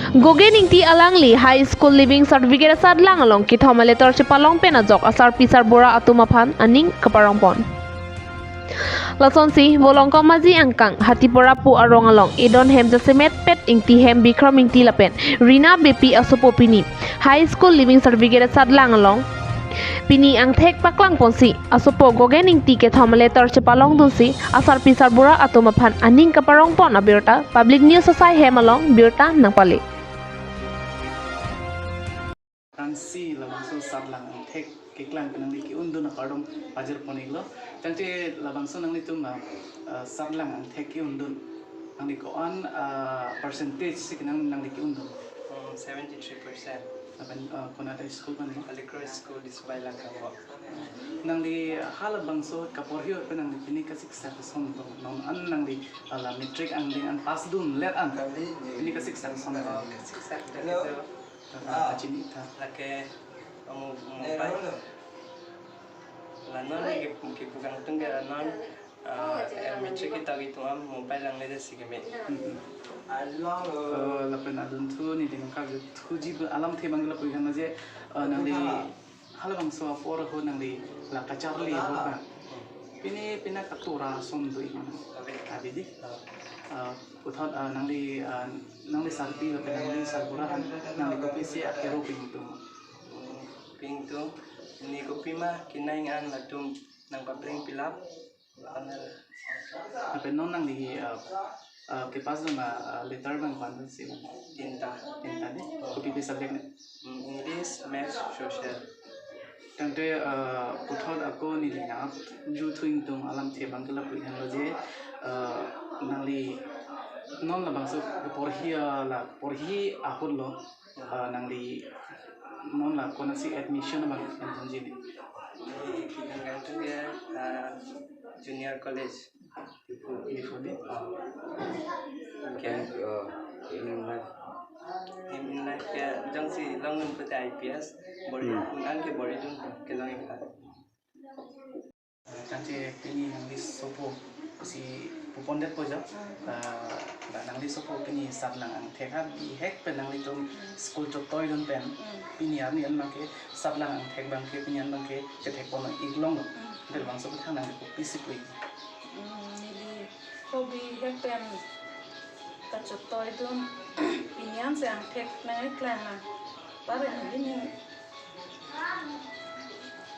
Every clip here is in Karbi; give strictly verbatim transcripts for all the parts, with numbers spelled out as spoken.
Gogen Ingti alangli High School Leaving Certificate asatlang along kethom aletter chepalong pen ajok asarpi sarbura atum aphan aning kaparongpon. Lasonsi Volongkom Maji angkang Hatipora pu arong along Edon hem jasemet pet Ingti hem Bikram Ingti lapen Rina Beypi asopo pini High School Leaving Certificate asatlang along pini angthek paklangponsi asopo Gogen Ingti kethom aletter chepalongdunsi asarpi sarbura atum aphan aning kaparongpon abirta Public News asai hem along birta nangpale. Tangsi labangso asatlang angthek keklang pen nangli ke-undun akardom pajirpon-iklo. Tangte labangso nanglitum, ah, ah, asatlang angthek ke-undun, nangli ko-an, ah, percentage si kenang nangli ke-undun? Hmm, seventy-three percent. Lapen, ah, konat a-school pen lo? Alikro School Dispai Langkang. Nangli halabangso kaporhi pen nangli pini kasiksak ason do? Non an nangli, ah, la matric angdeng an pass dunlet an pini kasiksak ason do? Kasiksak do. Hello. Ah, ah, kachini tha. Lake, um, mobile. La non ke, ke bukan tunggal la non, ah, eh, matric kita gitu am mobile lang aja sih kami. Hmm. Eh, lapen adunthu neli nangkethuji alamthe abang ke lapu-ik than je, eh, nangli halabangso apor ahut nangli la kacharli ahut abang, pini pina katura ason do-ik ma? Ave. Ave dei. Eh, puthot, eh, nangli, eh, nangli sarpi lapen nangli sarbura aphan nangli kopisi akero pingtung? Pingtung, ne kopima kenang an latum nangpapleng pilap. Lapen non nangli, eh, eh, kepass dun a, eh, letter abang ko-an si? Tinta. Tinta dei. Kopi pi subject ne? Hmm, English, Maths, Social. Tangte, eh, puthot ako neli nangkethu ingtung alamthe abang ke lapu-ik thanlo je, eh, nangli non labangso porhi, eh, la porhi ahut lo, eh, nangli non la konatsi admission abang enponji ne? Neli kidang kangtung ya, eh, junior college. Before, before dei. Okay. Aim in life. Aim in life ke jongsi longdun pute I P S. Bor-i, hmm, an ke bor-idun kelong-ik tha. Tangte pini nangli sopo si pupondetpo jo. Ah, la nangli sopo pini asatlang angthek ha bihek pen nanglitum school chotoidun pen, hmm, pini arni an abang ke asatlang angthek abang ke pini an abang ke chethekpon-ik longlo. Hmm. Labangso aphuthak nangli kopisi pu-ik? Hmm, neli ko bihek pen kachotoidun pini an si angthek nangkeklang na. Pare neli ni.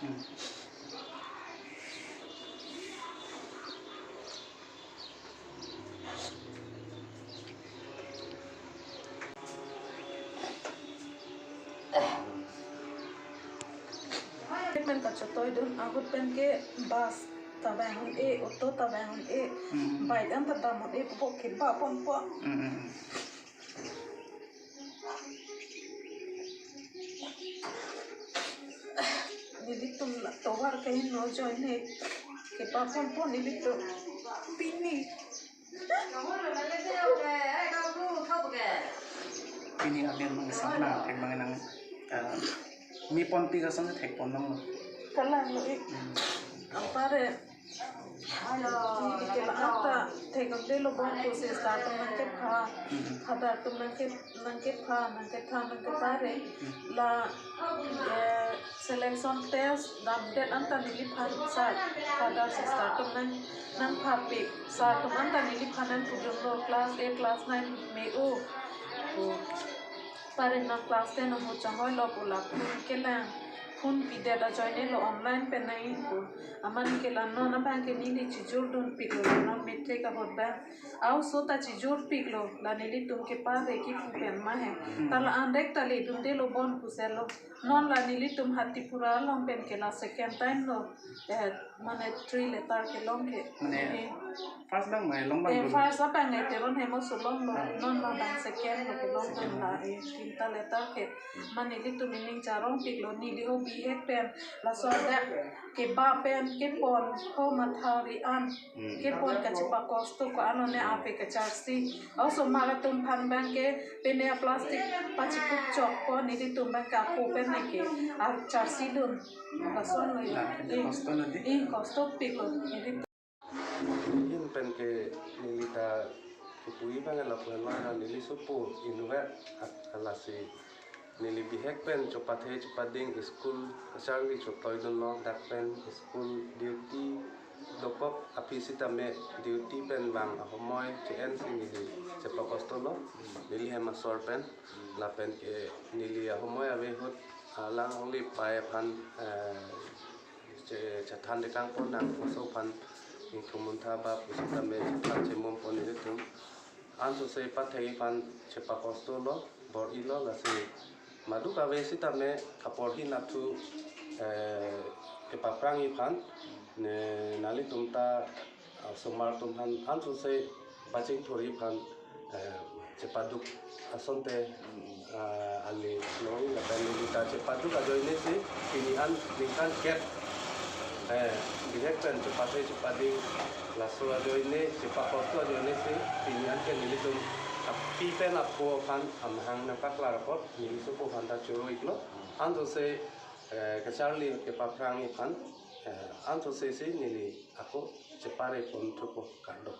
Hmm. Pen kachotoidun ahut pen ke bus ta bang un-e, auto ta bang un-e, hmm, bike an ta dam un-e, pupo keba ponpo. Hmm, hmm, hmm. Nelitum la tovar kahin lo ajoine keba ponpo nelitum pini. Pini amen mang sana, thek mang nang, eh, me ponpi ason thekpon nanglo. Kalang lo ik. Hmm. Anpar, eh, neli ke la-an ta thekdamde lo bon pusi sir atum nangkepha, hmm, father atum nangke, nangkepha, nangkepha, nangkepare. Hmm. La, eh, selection test damdet anta neliphan sir, father, sister atum nang, nangphapik. Sir atum anta neliphan nangpudunlo class eight, class nine me-o pu. Pare nang class ten ahut chonghoi lo pu, la phone kelang. Phone pidet ajoine lo online pen nang-ik pu. Amat ke la non abang ke neli chejordunpiklo, non matric ahut abang. Aoso ta chejorpiklo, la nelitum kepare kipu pen ma he. Hmm. Ta la-an rek ta ledunde lo bon pusi lo. Non la nelitum Hatipura along pen ke la second time lo. Eh, mane three letter kelong ke. Mane, eh, first abang mai long abang, eh, lo. First abang, eh, Teron Hemo Solom lo. Ah. Non ma abang second lo kelong, second, non la, eh, tinta letter ke. Mane nelitum ining charongpiklo, neli ho bihek pen. Laso adak keba pen kepon ho mathari an. Hmm. Kepon kachepakosto ko-an lo ne ape kacharsi. Aosomar atum aphan abang ke pine a-plastic pachikup chokpo, nelitum abang ke apo pen ne ke, ah, charsidun. Lason lo ya. Nah, eh, kosto lo dei. Eh, kostopiklo. Neli ahin pen ke neli ta Kipu-i abang lapu henlo, neli sopo inutvet, a- lasi neli bihek pen chepathe chepading school kacharli chotoi dunlo, dak pen school duty dokok aphi sitame duty pen bang ahomoi ke-en si neli chepakostolo, neli hem asor pen. Lapen ke neli ahomoi ave ahut, ah, alangli pai aphan, eh, che- chethan dekang pon nang, laso aphan ingthum muntha ba pusitame chethan chemum pon nelitum. Ansose pathek aphan chepakostolo, bor-ilo, lasi maduk ave sitame kaporhi nathu, eh, kepaphrang aphan, ne nanglitum ta, ah, osomar atum aphan ansose pachingthurji aphan, eh, chepaduk asonte, ah, ale long lapen neli ta chepaduk ajoine si pini an ningkan kep, eh, bihek pen chepathe chepading laso ajoine, chepakosto ajoine si pini an ke nelitum aphi pen apo aphan amahang nangpaklar apot neli sopo aphan ta choro-iklo. Ansose, eh, kacharli kepaphrang aphan, eh, ansose si neli ako chepare pon thupo, kardom.